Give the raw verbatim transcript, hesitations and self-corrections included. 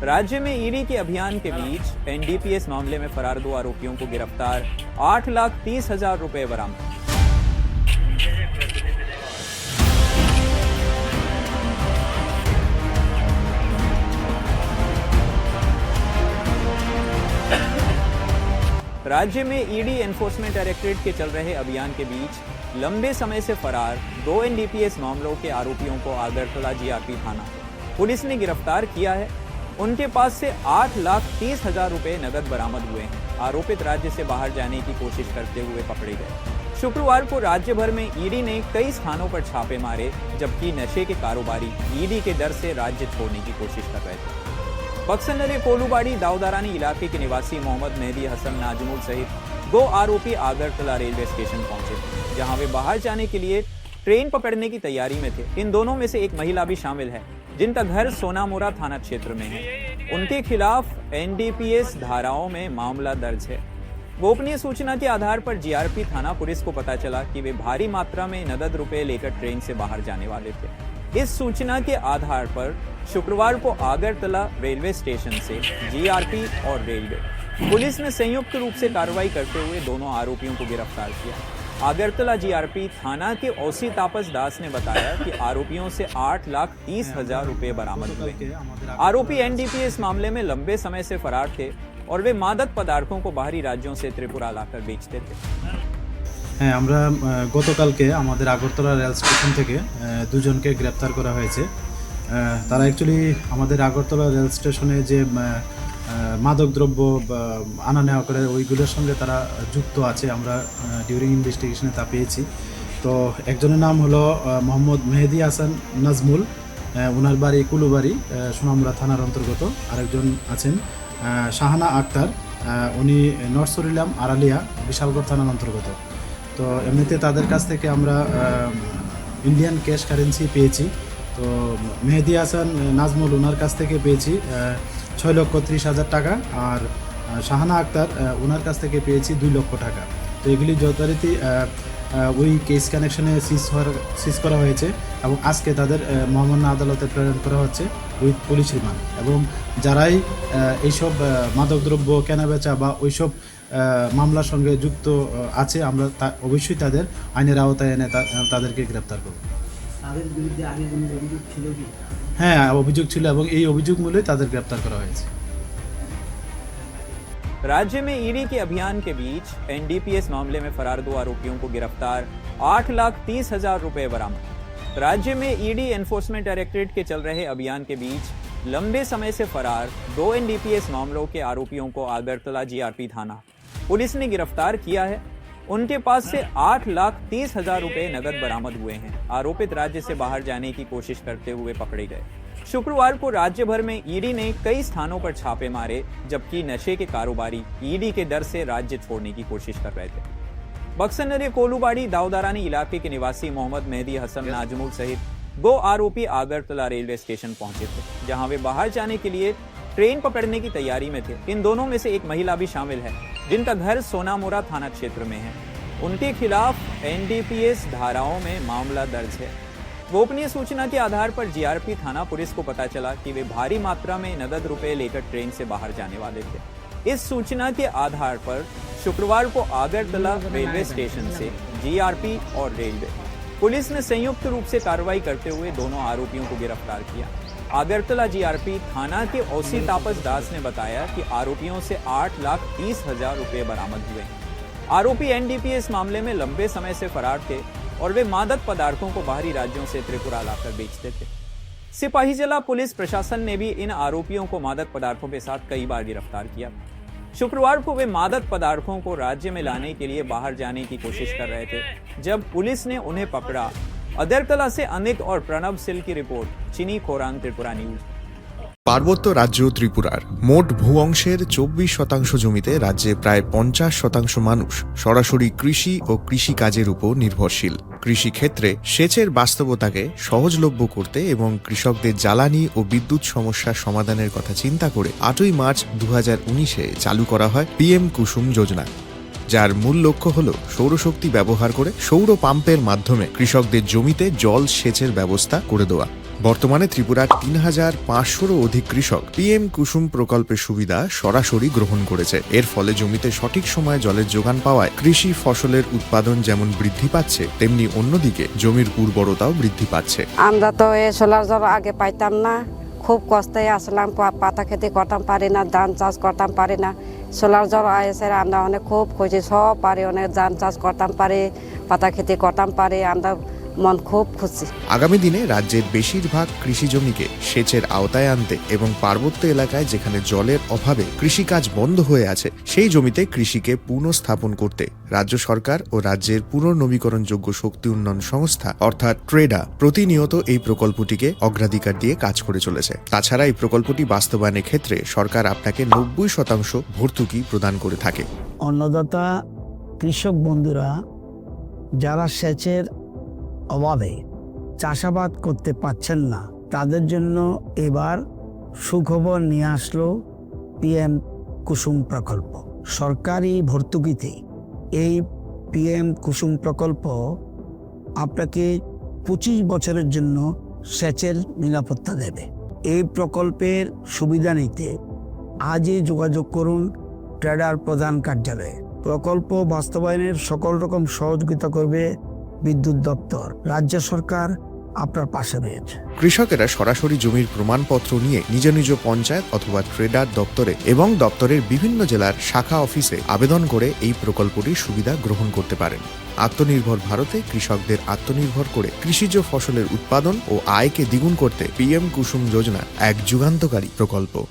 राज्य में ईडी के अभियान के बीच एनडीपीएस मामले में फरार दो आरोपियों को गिरफ्तार, आठ लाख तीस हजार रुपए बरामद। राज्य में ईडी एनफोर्समेंट डायरेक्टरेट के चल रहे अभियान के बीच लंबे समय से फरार दो एनडीपीएस मामलों के आरोपियों को आगरतला जीआरपी थाना पुलिस ने गिरफ्तार किया है। उनके पास से आठ लाख तीस हजार रुपए नकद बरामद हुए हैं। आरोपित राज्य से बाहर जाने की कोशिश करते हुए पकड़े गए। शुक्रवार को राज्य भर में ईडी ने कई स्थानों पर छापे मारे, जबकि नशे के कारोबारी ईडी के डर से राज्य छोड़ने की कोशिश कर रहे थे। बक्सर नगरी कोलूबाड़ी दाऊदारानी इलाके के निवासी मोहम्मद मेहदी हसन नाजमुल सहित दो आरोपी आगरतला रेलवे स्टेशन पहुंचे, जहां वे बाहर जाने के लिए ट्रेन पकड़ने की तैयारी में थे। इन दोनों में से एक महिला भी शामिल है, जिनका घर सोनामुरा थाना क्षेत्र में है। उनके खिलाफ एनडीपीएस धाराओं में मामला दर्ज है। गोपनीय सूचना के आधार पर जीआरपी थाना पुलिस को पता चला कि वे भारी मात्रा में नकद रुपए लेकर ट्रेन से बाहर जाने वाले थे। इस सूचना के आधार पर शुक्रवार को आगरतला रेलवे स्टेशन से जीआरपी और रेलवे पुलिस ने संयुक्त रूप से कार्रवाई करते हुए दोनों आरोपियों को गिरफ्तार किया। आगरतला जीआरपी थाना के ओसी तापस दास ने बताया कि आरोपियों से आठ लाख तीस हजार रुपए बरामद हुए। आरोपी एनडीपीएस मामले में लंबे समय से फरार थे और वे मादक पदार्थों को बाहरी राज्यों से त्रिपुरा लाकर बेचते थे। হ্যাঁ, আমরা আহ, গতকালকে আমাদের আগরতলা রেল স্টেশন থেকে আহ, দুজনকে গ্রেপ্তার করা হয়েছে। আহ, তারা অ্যাকচুয়ালি আমাদের আগরতলা রেল স্টেশনে যে আহ, আহ, মাদক দ্রব্য বা, আনা নেওয়া করে, ওইগুলোর সঙ্গে তারা যুক্ত আছে। আমরা ডিউরিং ইনভেস্টিগেশনে তা পেয়েছি। তো একজনের নাম হলো আহ, মোহাম্মদ মেহেদি হাসান নাজমুল। আহ, ওনার বাড়ি কুলুবাড়ি, আহ, সোনামুড়া থানার অন্তর্গত। আরেকজন আছেন আহ, শাহানা আক্তার। আহ, উনি নর্থ সরিলাম আড়ালিয়া, বিশালগড় থানার অন্তর্গত। তো এমনিতে তাদের কাছ থেকে আমরা ইন্ডিয়ান ক্যাশ কারেন্সি পেয়েছি। তো মেহেদি হাসান নাজমুল, ওনার কাছ থেকে পেয়েছি আহ, ছয় লক্ষ ত্রিশ হাজার টাকা। আর আহ, শাহানা আক্তার, আহ, ওনার কাছ থেকে পেয়েছি দুই লক্ষ টাকা। তো এগুলি যথারীতি আহ, আহ, ওই কেস কানেকশনে সিজ হওয়ার সিজ করা হয়েছে এবং আজকে তাদের আহ, মহামান্য আদালতে প্রেরণ করা হচ্ছে উইথ পুলিশ রিমান্ড। এবং যারাই আহ, এইসব আহ, মাদকদ্রব্য কেনাবেচা বা ওইসব আহ, মামলার সঙ্গে যুক্ত আহ, আছে, আমরা তা- অবশ্যই তাদের আইনের আওতায় এনে তা- তাদেরকে গ্রেপ্তার করব। তাদের বিরুদ্ধে আগে কোনো অভিযোগ ছিল কি? হ্যাঁ, অভিযোগ ছিল এবং এই অভিযোগ মূলে তাদের গ্রেপ্তার করা হয়েছে। राज्य में ईडी के अभियान के बीच एनडीपीएस मामले में फरार दो आरोपियों को गिरफ्तार, आठ लाख तीस हजार रुपए बरामद। राज्य में ईडी एनफोर्समेंट डायरेक्टरेट के चल रहे अभियान के बीच लंबे समय से फरार दो एनडीपीएस मामलों के आरोपियों को आगरतला जीआरपी थाना पुलिस ने गिरफ्तार किया है। उनके पास से आठ लाख तीस हजार रुपए नकद बरामद हुए हैं। आरोपित राज्य से बाहर जाने की कोशिश करते हुए पकड़े गए। शुक्रवार को राज्य भर में ईडी ने कई स्थानों पर छापे मारे, जबकि नशे के कारोबारी ईडी के डर से राज्य छोड़ने की कोशिश कर रहे थे। बक्सर नगरी कोलूबाड़ी दाऊदारानी इलाके के निवासी मोहम्मद मेहदी हसन नाजमुल सहित दो आरोपी आगरतला रेलवे स्टेशन पहुंचे थे, जहां वे बाहर जाने के लिए ट्रेन पकड़ने की तैयारी में थे। इन दोनों में से एक महिला भी शामिल है, जिनका घर सोनामुरा थाना क्षेत्र में है। उनके खिलाफ एनडीपीएस धाराओं में मामला दर्ज है। गोपनीय सूचना के आधार पर जीआरपी थाना पुलिस को पता चला कि वे भारी मात्रा में नकद रुपए लेकर ट्रेन से बाहर जाने वाले थे। इस सूचना के आधार पर शुक्रवार को आगरतला रेलवे स्टेशन से जीआरपी और रेलवे पुलिस ने संयुक्त रूप से कार्रवाई करते हुए दोनों आरोपियों को गिरफ्तार किया। आगरतला जीआरपी थाना के ओसी तापस दास ने बताया कि आरोपियों से आठ लाख तीस हजार रुपए बरामद हुए हैं। आरोपी एनडीपीएस मामले में लंबे समय से फरार थे और वे मादक पदार्थों को बाहरी राज्यों से त्रिपुरा लाकर बेचते थे। सिपाहीजला पुलिस प्रशासन ने भी इन आरोपियों को मादक पदार्थों के साथ कई बार गिरफ्तार किया। शुक्रवार को वे मादक पदार्थों को राज्य में लाने के लिए बाहर जाने की कोशिश कर रहे थे, जब पुलिस ने उन्हें पकड़ा। अगरतला से अनिक और प्रणव सिल की रिपोर्ट, चिनी खोरांग त्रिपुरा न्यूज। পার্বত্য রাজ্য ত্রিপুরার মোট ভূ অংশের চব্বিশ শতাংশ জমিতে রাজ্যে প্রায় পঞ্চাশ শতাংশ মানুষ সরাসরি কৃষি ও কৃষি কাজের উপর নির্ভরশীল। কৃষি ক্ষেত্রে সেচের বাস্তবতাকে সহজলভ্য করতে এবং কৃষকদের জ্বালানি ও বিদ্যুৎ সমস্যা সমাধানের কথা চিন্তা করে আটই মার্চ দু হাজার উনিশে চালু করা হয় পিএম কুসুম যোজনা। যার মূল লক্ষ্য হল সৌরশক্তি ব্যবহার করে সৌর পাম্পের মাধ্যমে কৃষকদের জমিতে জল সেচের ব্যবস্থা করে দেওয়া। বর্তমানে ত্রিপুরার তিন হাজার পাঁচশোরও অধিক কৃষক পিএম কুসুম প্রকল্পের সুবিধা সরাসরি গ্রহণ করেছে। এর ফলে জমিতে সঠিক সময়ে জলের যোগান পাওয়ায় কৃষি ফসলের উৎপাদন যেমন বৃদ্ধি পাচ্ছে, তেমনি অন্যদিকে জমির উর্বরতাও বৃদ্ধি পাচ্ছে। আমরা তো এই সোলার জল আগে পাইতাম না, খুব কষ্টে আসলাম, পা- পাতা খেতে করতাম পারি না, ধান চাষ করতাম পারি না। সোলার জল এসে আমরা অনেক খুব খুশি, সব পারি, অনেক ধান চাষ করতাম পারি, পাতা খেতে করতাম পারি, আমরা মন খুব খুশি। আগামী দিনে রাজ্যের বেশিরভাগ কৃষি জমিকে সেচের আওতায় আনতে এবং পার্বত্য এলাকায় যেখানে জলের অভাবে কৃষিকাজ বন্ধ হয়ে আছে, সেই জমিতে কৃষিকে পুনঃস্থাপন করতে রাজ্য সরকার ও রাজ্যের পুনর্নবীকরণযোগ্য শক্তি উন্নয়ন সংস্থা অর্থাৎ ট্রেডা প্রতিনিয়ত এই প্রকল্পটিকে অগ্রাধিকার দিয়ে কাজ করে চলেছে। তাছাড়া এই প্রকল্পটি বাস্তবায়নের ক্ষেত্রে সরকার আপনাকে নব্বই শতাংশ ভর্তুকি প্রদান করে থাকে। অন্নদাতা কৃষক বন্ধুরা যারা সেচের অভাবে চাষাবাদ করতে পারছেন না, তাদের জন্য এবার সুখবর নিয়ে আসলো পিএম কুসুম প্রকল্প। সরকারি ভর্তুকিতে এই পিএম কুসুম প্রকল্প আপনাকে পঁচিশ বছরের জন্য সেচের নিরাপত্তা দেবে। এই প্রকল্পের সুবিধা নিতে আজই যোগাযোগ করুন ট্রেডার প্রধান কার্যালয়ে। প্রকল্প বাস্তবায়নের সকল রকম সহযোগিতা করবে বিদ্যুৎ দপ্তর। রাজ্য সরকার আপনার পাশে রয়েছে। কৃষকেরা সরাসরি জমির প্রমাণপত্র নিয়ে নিজ নিজ পঞ্চায়েত অথবা ট্রেডার দপ্তরে এবং দপ্তরের বিভিন্ন জেলার শাখা অফিসে আবেদন করে এই প্রকল্পটির সুবিধা গ্রহণ করতে পারেন। আত্মনির্ভর ভারতে কৃষকদের আত্মনির্ভর করে কৃষিজ ফসলের উৎপাদন ও আয়কে দ্বিগুণ করতে পিএম কুসুম যোজনা এক যুগান্তকারী প্রকল্প।